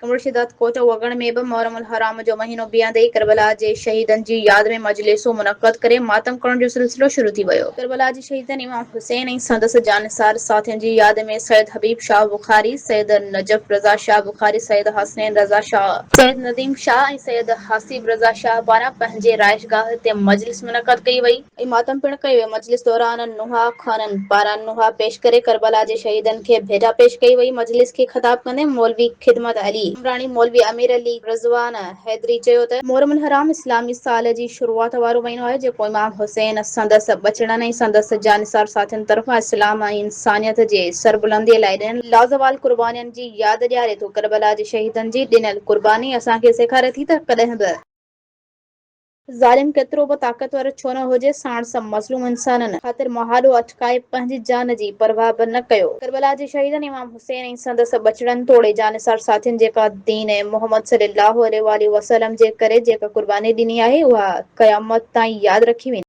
قمرشداد ڪوٽ وڳڻ ۾ به محرم الحرام جو مهينو بيهندي ئي ڪربلا جي شهيدن جي ياد ۾ مجلسون منعقد ڪري ماتم ڪرڻ جو سلسلو شروع ٿي ويو. ڪربلا جي شهيدن امام حسين ۽ سندس جانثار ساٿين جي ياد ۾ سيد حبيب شاهه بخاري، سيد نجف رضا شاهه بخاري، سيد حسنين رضا شاهه، سيد نديم شاهه ۽ سيد حسيب رضا شاهه پاران پنهنجي رهائشگاهه تي مجلس منعقد ڪئي وئي. ۽ ماتم پڻ ڪيو ويو. مجلس دوران نوحا خوانن پاران نوحا پيش ڪري ڪربلا جي شهيدن کي ڀيٽا پيش ڪئي وئي. مجلس کي خطاب ڪندي مولوي خدمت علي عمراڻي، مولوي امير علي رضوان حيدري چيو ته، محرم الحرام اسلامي سال جي شروعات وارو مهينو آهي، جيڪو امام حسين، سندس ٻچڙن ۽ سندس جانثار ساٿين طرفان اسلام ۽ انسانيت جي سربلندي لاء ڏنل لازوال قربانين جي ياد ڏياري ٿو. ڪربلا جي شهيدن جي ڏنل قرباني اسان کي سيکاري ٿي ته ڪڏهن به. ظالم ڪيترو به طاقتور ڇو نه هجي، ساڻس مظلوم انسانن خاطر مهاڏو اٽڪائي پنهنجي جان جي پرواهه به نه ڪيو. ڪربلا جي شهيدن امام حسين ۽ سندس ٻچڙن توڙي جانثار ساٿين جيڪا دين محمد صلي الله عليه واٰله وسلم جي ڪري جيڪا قرباني ڏني آهي، اها قيامت تائين ياد رکي ويندي.